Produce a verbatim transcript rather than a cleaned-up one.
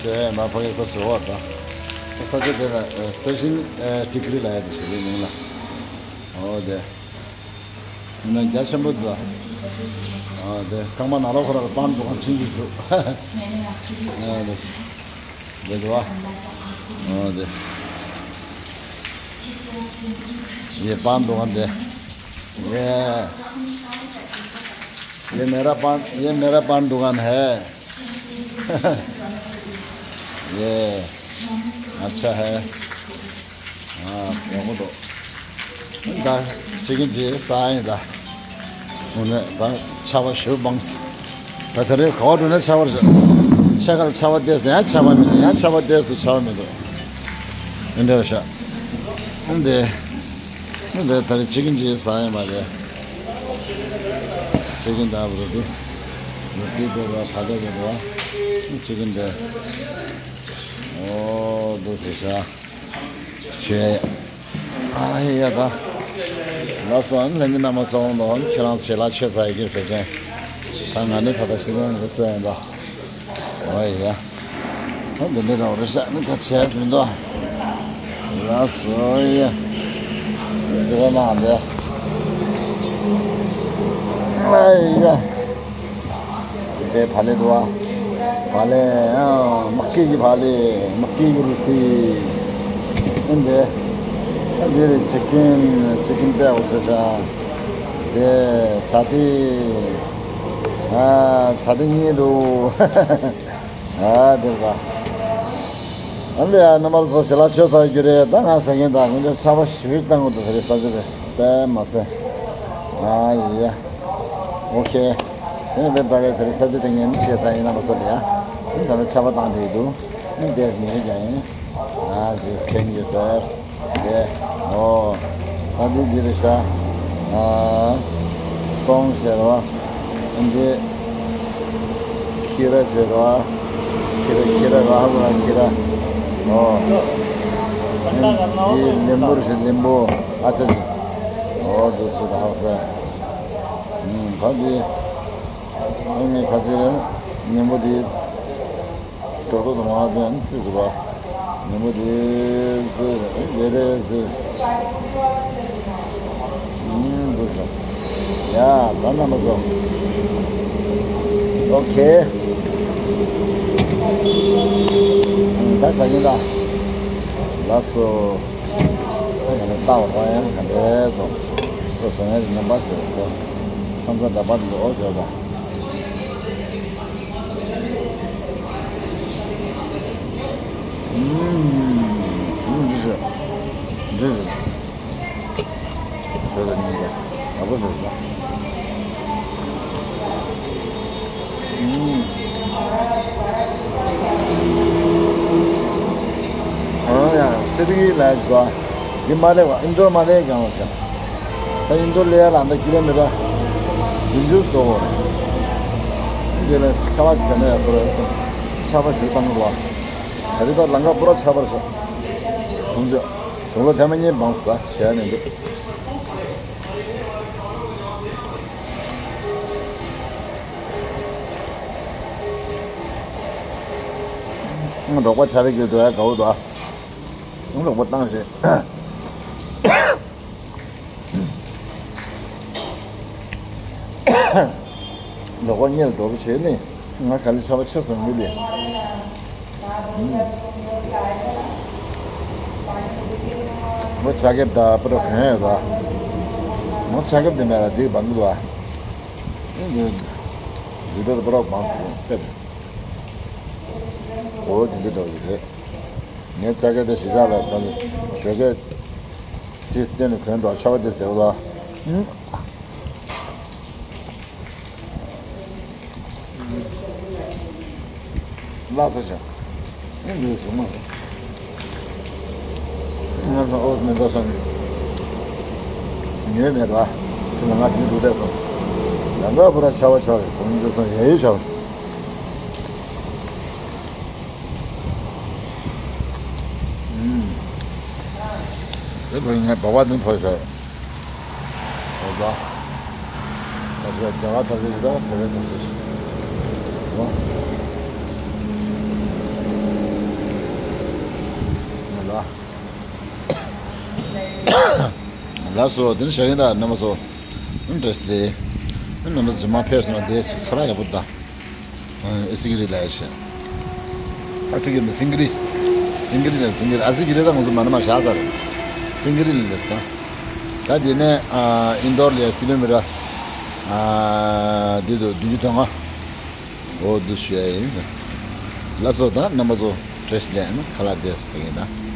ཟེར་མ་ཕ་གི་ཁོ་ཟེར་བ་དང་། ས་ཆ་དེ་ལ་སེ་ཤིན་ཏི་གྷི་རི་ལ་ཡ་དེ་ཞེས་པའི་མིང་ལ། འོ་དེ། ཡིན་ན་རྒྱ་ཆེན་པོ་འདུག་འོ་དེ་རྐང་པ་ནང་ལོགས་ཁོ་ར་ལ་པང་འདུག་ག་འཕྲིན་གྱི་འདུག་འོ་དེ། དེ་འདུག་བ། འོ་དེ། ये पान दुकान दे। ये ये मेरा पान, ये मेरा पान दुकान है। ये अच्छा है। हाँ, वो तो। ད་ཅི་གིན་ཅི་ས་ཡིན་ད། འོ་ནས་ད་ཆར་པ་ཞེ་པོ་སྦངས། ད་དེ་རིང་ག་བ་འགྲོ་ན་ཆར་པ་རེད། ཕྱེད་ཀ་ལ་ཆར་པ་བལྟས་སོང་ཡང་ཆར་པ་མི་འདུག་ཡང་ཆར་པ་བལྟས་སོང་ཆར་པ་མི་འདུག་འདི་འདྲ་རེད་ཤག་འདི། འདི་ད་རེས་ཅི་གིན་ཅི་ཟ་ཡིན་པ་རེད། ཅི་གིན་ད་བུ་རུ་དེ། ནུ་ཏི་དེ་ར་ཕ་དེ་དེ་ར། ཅི་གིན་དེ། ཨོ་འདི་ཟེར་ཤག་ཞེས། ཨ་ཧེ་ཡ་ད། ལགས་སོ། ཨ་ནི་ལྷན་རྒྱས་རྣམ་པ་ཚོ་འོང་དང་ཁྱེད་རང་ཚོ་ཞལ་ལག་མཆོད་ཚར་ཡོད་ཀྱི་རེད་ཟེར། ད་ང་ནི་ད་ལྟ་ཤི་ལོང་གི་བཙོན་ཡིན་ད། ཨོ་ཡ། ཨ་འདི་འདྲ་རང་རེད་ཤག་ནི་ད་བྱས་མི་འདུག་ལགས་སོ་ཡ། ཟི་ར་ནང་འདི། ཨ་ཡ། དེ་བག་ལེབ་འདུག་བ། བག་ལེབ། ཨ་མ་སྐྱེས་ཀྱི་བག་ལེབ། མ་སྐྱེས་ཀྱི་རུ་ཏི། ཨ་འདི། ཨ་འདི་རེད། ཅི་ཀིན། ཅི་ཀིན་པད་འོ་ཟེར་ཤག་དེ་བྱ་དེ། ཨ་བྱ་དེ་གཉིས་འདུག་ཨ་དེ་རེད་ད། ཨ་ལེ་ཡ། རྣམ་པ་ཚོ་ཞལ་ལག་མཆོད་ཚར་རྒྱུ་རེད། ད་ང་ཟ་མཁན་ད་དཀོན་མཆོག་ཆར་པ་ཞེ་པོ་བཏང་གི་འདུག་དེ་རིང་ས་ཆ་དེ་དཔེ་མ་སྲིད། ཨ་ཡ། ཨོ་ཁེ། དེ་ནས་དཔེ་བ་རེད། དེ་རིང་ས་ཆ་དེ་ངས་མི་ཤེས་ས་ཡིན། རྣམ་པ་ཚོ་ལ་ཡ། ད་ལྟ་ཆར་པ་བཏང་བསྡད་འདུག་ཨ་འདིར་ཉལ་ཀྱང་ཡིན། ཨ་ཇི་ཐེང་ཡུ་སར། དེ། ཨོ། ད་འདི་འདི་རེད་ཤག་ཨ། སོང་ཟེར་བ། འདི། ཁི་ར་ཟེར་བ། ཁི་ར་ཁི་ར་ར་ཧ་བ་ཁི་ར། ཨོ། འདི་ལིམ་བུ་རེད་ཤག་ལིམ་བུ། ཨ་ཅག་ཅིག་ཨོ་འདི་སུ་ད་ཧ་ས། ཨུམ་ད་འདི། ཨ་ནི་ཁ་ཅིག་རེད། ལིམ་བུ་འདི། ཏོག་ཏོག་ཏོ་མ་དེ་ཨ་ནི་བརྩི་དགོས་པ། ཉིན་མོ་དེ་བརྩི་རེ་རེ་བརྩི། ཨུམ་འདུག་སོང་། ཡ་ད་རྣམ་པ་ཚོ། ཨོ་ཁེ། ཨུམ་ད་ཟ་གིན་ད། ལགས་སོ། ད་ང་ནི་ལྟ་བ་རང་ཡང་ག་འདྲའི་ཚོ། ཁོ་བཟོ་ཡག་གི་རྣམ་པ་ཟེར་བ་ཚོ། ཁྱོད་ཚོ་འདྲ་པར་འདུག་ཨོ་ཟེར་བ། ཨུམ། ཨུམ། འདི་ཟེར། འདི་ཟེར། ཟེར་བ་ཉིད་ཀྱང་ཨ་ཁུ་ཟེར་ཟེར། ཨུམ། ཨ་ཡ་སི་ཏི་གི་ལ་ཟེར་བ། འདི་མ་རེད་བ། ཨིན་དོར་མ་རེད་གང་བ་ཀྱང་། ད་ཨིན་དོར་ལ་ཡ་ལ་འདི་ཀི་ལོ་མི་ཊར་བདུན་ཅུ་སོ། འདི་ལ་ཁ་བ་ཟེར་ན་ཡ་སོ་ར་སོ། ཆར་པ་ཞིག་བཏང་གི་འདུག་བ། ད་རེས་ད་ལམ་ཁ་པུ་ར་ཆར་པ་རེད་ཤག་དུང་ཕྱུར། དུང་ལོ་ཐེངས་མ་གཉིས་འབངས་སུ་ད་བྱས་ནས་འདུག་ཨང་། འབྲོག་པ་ཆ་རེ་གི་འགྲོ་ཡ་དགའ་བོ་འདུག་ཨ། ཨང་། འབྲོག་པ་བཏང་ཞེས། འབྲོག་པ་གཉེར་འགྲོ་རུ་བྱས་ནས་ང་ག་ལེ་ཆར་པ་ཆེ་སོང་གི་ལས། ཨང་། ང་ཆ་ཁེབས་ད་པུ་ར་གང་ཡོད་ད། ང་ཆ་ཁེབས་དེ་མེད་ལ་དེ་བང་གི་འདུག་ཨ། ཨང་། དེ་དེ་ད་པུ་ར་བང་གི་འདུག་ཨ། འོ་དེ་འདི་འདྲ་ཡོད་རེད། ངས་ལྕགས་སྐེ་དེ་གཞིས་ཆགས་ལ་ད་ནི་ཞོགས་ཀས་ཅིག་སྟོན་ནས་གོན་འགྲོ། ཆར་པ་དེ་ཟེར་བ་ལ། ལགས་སོ་ཅང་། ཨེ་འདི་བཟུང་མ་སོང་། ང་ཚོ་ཨོ་སི་མི་འགྲོ་སོང་། ཉོས་མེད་ར། དེ་ལ་ང་དེ་འདུག་བསྡད་སོང་། ཡང་འགའ་བུ་ར་ཆར་པ་ཆར་རེད། གོང་འདུག་སོང་། ཡ་ཡི་ཆར། ཨུམ། དེ་བས་ངས་སྦག་སྦག་འདི་ཕོ་ཤོག་འོ་ད། ད་ཆ་རྒྱ་གར་ཐབས་ཤེས་ཞིག་དང་བོད་པའི་ཐབས་ཤེས་ཤིག་འོ། ལགས་སོ། དེ་ནི་བཞག་ཡིན་ད་རྣམ་པ་ཚོ། ཨ་བཀྲ་ཤིས་བདེ་ལེགས། ཨ་རྣམ་པ་ཚོ་རྗེས་མ་ཕེབས་སོང་ན་དེ་ཁ་ལག་ཡག་པོ་ད། ཨ་སིང་གི་རི་ལ་ཡ་ཤེ། ཨ་སིང་གི་རི་མི་སིང་གི་རི། སིང་གི་རི་ལ་སིང་གི་རི། ཨ་སིང་གི་རི་ད་ང་ཚོ་མ་ན་མ་བཞག་ས་རེད། སིང་གི་རི་ལ་ལས་ད། ད་དེ་ནས་ཨ་ཨིན་དོར་ལ་ཡ་ཀི་ལོ་མི་ཊར། ཨ་འདི་དུ་བདུན་ཅུ་དོན་ལྔ། འོ་འདུག་ཞུ་ཡ་ཡིན། ལགས་སོ། ད་རྣམ་པ་ཚོ་བཀྲ་ཤིས་བདེ་ལེགས། ཨ་ནི་ཁ་ལག་བདེ་ཟེར་གྱིན་ད།